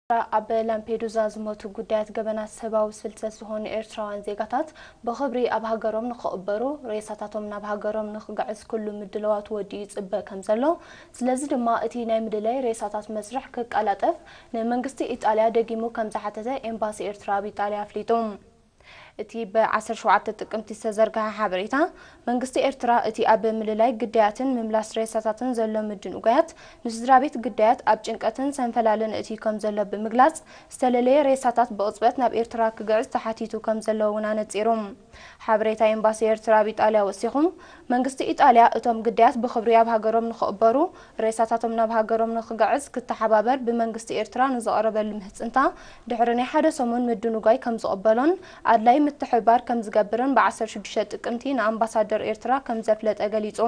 ኣብ ላምፔዱዛ ዝሞቱ ጉዳያት ገበናት ሰብኣዊ ፍልሰት ዝኾኑ ኤርትራውያን ዜጋታት ብኽብሪ ኣብ ሃገሮም ንኽቕበሩ፣ ሬሳታቶም ናብ ሃገሮም ንኽግዕዝ ኩሉ ምድላዋት ወዲኡ ይጽበ ከም ዘሎ፣ ስለዚ ድማ እቲ ናይ ምልላይ ሬሳታት መስርሕ ክቀላጠፍ ንመንግስቲ ኢጣልያ ደጊሙ ከም ዝሓተተ ኤምባሲ ኤርትራ ኣብ ኢጣልያ ኣፍሊጡ። እቲ ብ ዓሰርተ ሸውዓተ ጥቅምቲ ዝተዘርግሐ ሓበሬታ፣ መንግስቲ ኤርትራ እቲ ኣብ ምልላይ ግዳያትን ምምላስ ሬሳታትን ዘሎ ምድንጓያት ንስድራ ቤት ግዳያት ኣብ ጭንቀትን ሰንፈላልን እትዩ ከም ዘሎ ብምግላጽ፣ ዝተለለየ ሬሳታት ብቕጽበት ናብ ኤርትራ ክግዕዝ ተሓቲቱ ከም ዘሎ እውን ኣነጺሩ። ሓበሬታ ኤምባሲ ኤርትራ ኣብ ኢጣልያ ወሲኹም፣ መንግስቲ ኢጣልያ እቶም ግዳያት ብኽብሪ ኣብ ሃገሮም ንኽቕበሩ፣ ሬሳታቶም ናብ ሃገሮም ንኽግዕዝ ክተሓባበር ብመንግስቲ ኤርትራ ንዝቐረበሉ ምህጽንታ ድሕሪ ናይ ሓደ ሰሙን ምድንጓይ ከም ዝቕበሎን ኣድላይ ምትሕብባር ከም ዝገብርን ብ ዓሰርተ ሽዱሽተ ጥቅምቲ ንኣምባሳደር ኤርትራ ከም ዘፍለጠ ገሊጹ።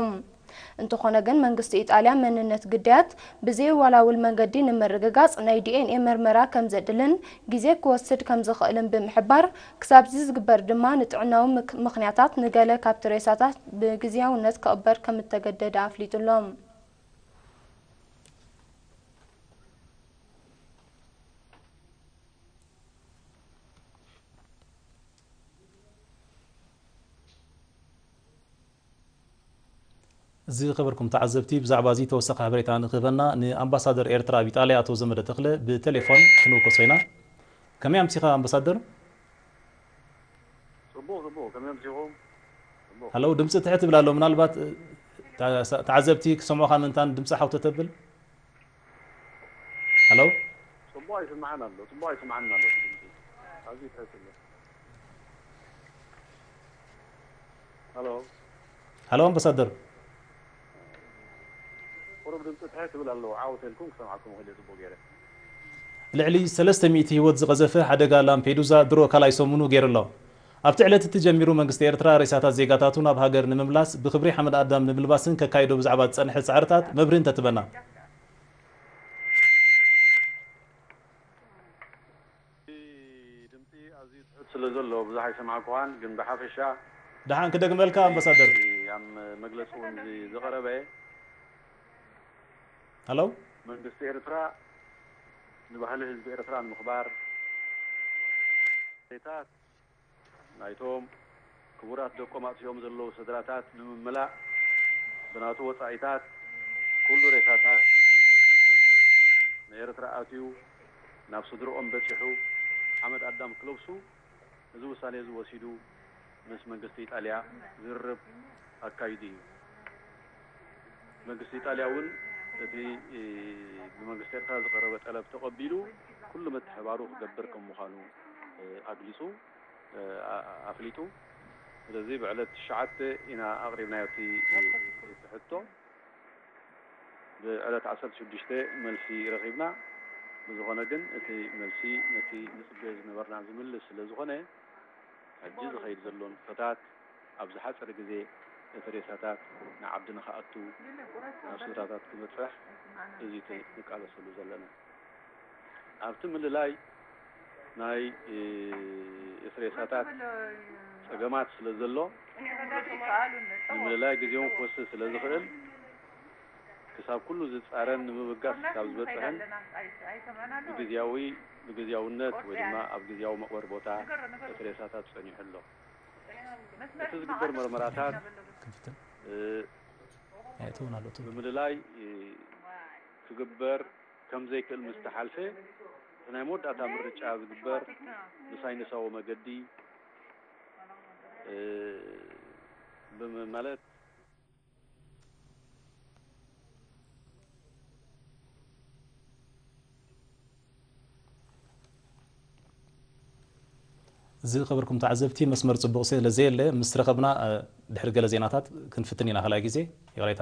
እንተኾነ ግን መንግስቲ ኢጣልያ መንነት ግዳያት ብዘየወላውል መንገዲ ንምርግጋጽ ናይ ዲኤንኤ መርመራ ከም ዘድልን ግዜ ክወስድ ከም ዝኽእልን ብምሕባር፣ ክሳብዚ ዝግበር ድማ ንጥዕናዊ ምክ-፣ ምኽንያታት ንገለ ካብቲ ሬሳታት ብግዝያውነት ክቕበር ከም እተገደደ ኣፍሊጡ ኣሎ። ዝኸበርኩም ተዓዘብቲ፣ ብዛዕባ እዚ ተወሳኺ ሓበሬታ ንክህበና ንኣምባሳደር ኤርትራ ኣብ ኢጣልያ ኣቶ ዘመደ ተኽለ ብቴሌፎን ክንውከሶ ኢና። ከመይ ኣምሲኻ ኣምባሳደር? ጽቡቕ፣ ጽቡቕ። ከመይ ኣምሲኹም? ጽቡቕ። ሃለው፣ ድምጺ ትሕት ይብል ኣሎ። ምናልባት፣ እ፣ ተ-፣ ተዓዘብቲ ክሰምዑኻ ምእንታን ድምጺ ሓውተ ተብል። ሃለው? ጽቡቕ ኣይስምዓን ኣሎ። ጽቡቕ ኣይስምዓን ኣሎ እቲ ድምጺ። ኣዝዩ ትሕት ኣሎ። ሃሎ። ሃሎ ኣምባሳደር። ቁሩብ ድምጺ ትሕት ይብል ኣሎ። ዓው ተልኩም ክሰምዓኩም ይኽእል እየ ጽቡቕ ገይረ። ልዕሊ ሰለስተ ሚእቲ ህይወት ዝቐዘፈ ሓደጋ ላምፔዱዛ ድሮ ካልኣይ ሰሙኑ ገይሩ ኣሎ። ኣብቲ ዕለት እቲ ጀሚሩ መንግስቲ ኤርትራ ሬሳታት ዜጋታቱ ናብ ሃገር ንምምላስ ብኽብሪ ሓመድ ኣዳም ንምልባስን ከካይዶ ብዛዕባ ዝጸንሐ ጻዕርታት መብርሂ እንተትበና። ድምጺ ኣዝዩ ትሑት ስለ ዘሎ ብዙሕ ኣይሰማዕኩኻን፣ ግን ብሓፈሻ ደሓን ክደግመልካ ኣምባሳደር። ኣብ መግለጺ እውን ዝ-፣ ዝቐረበ ሃሎ? መንግስቲ ኤርትራ ንባህሊ ህዝቢ ኤርትራ ንምኽባር፣ ታት ናይቶም ክቡራት ደቆም ኣጥፊኦም ዘለዉ ስድራታት ንምምላእ፣ ብናቱ ወጻኢታት ኩሉ ሬሳታት ንኤርትራ ኣትዩ ናብ ስድርኦም በጺሑ ሓመድ ኣዳም ክለብሱ፣ እዚ ውሳኔ እዚ ወሲዱ ምስ መንግስቲ ኢጣልያ ዝርርብ ኣካይዱ እዩ። መንግስቲ ኢጣልያ እውን እቲ፣ እ፣ ብመንግስቲ ኤርትራ ዝቐረበ ጠለብ ተቐቢሉ ኩሉ ምትሕባሩ ክገብር ከም ምዃኑ፣ እ፣ ኣግሊጹ፣ እ፣ ኣ-፣ ኣፍሊጡ። ስለዚ ብዕለት ትሽዓተ ኢና ኣቕሪብናዮ እቲ፣ እ፣ እቲ ሕቶ። ብዕለት ዓሰርተ ሽዱሽተ መልሲ ረኺብና። ብዝኾነ ግን እቲ መልሲ ነቲ ንጽበዮ ዝነበርና ዝምልስ ስለ ዝኾነ፣ ሕጂ ዝኸይድ ዘሎ ንጥፈታት ኣብ ዝሓጸረ ግዜ እቲ ሬሳታት ንዓዲ ንኽኣቱ ናብ ስድራታት ክበጽሕ እዚ እቲ ንቃለሰሉ ዘለና። ኣብቲ ምልላይ ናይ፣ እ፣ እቲ ሬሳታት ጸገማት ስለ ዘሎ፣ ንምልላይ ግዜውን ክወስድ ስለ ዝኽእል፣ ክሳብ ኩሉ ዝጻረን ንምብጋስ ክሳብ ዝበጽሐን ብግዝያዊ፣ ብግዝያውነት ወይ ድማ ኣብ ግዝያዊ መቕበሪ ቦታ እቲ ሬሳታት ጸኒሑ ኣሎ። እቲ ዝግበር መርመራታት፣ ክፍትን እ፣ ኣየእትውን ኣሎ፣ እትብል። ብምልላይ፣ እ፣ ክግበር ከም ዘይክእል ምስ ተሓልፈ፣ እቲ ናይ መወዳእታ ምርጫ ዝግበር ብሳይንሳዊ መገዲ፣ እ፣ ብም-፣ ማለት ዝኸበርኩም ተዓዘብቲ፣ መስመር ጽቡቕ ስለ ዘየለ፣ ምስ ረኸብና፣ እ፣ ድሕሪ ገለ ዜናታት ክንፍትን ኢና ካልኣይ ግዜ። ይቕሬታ።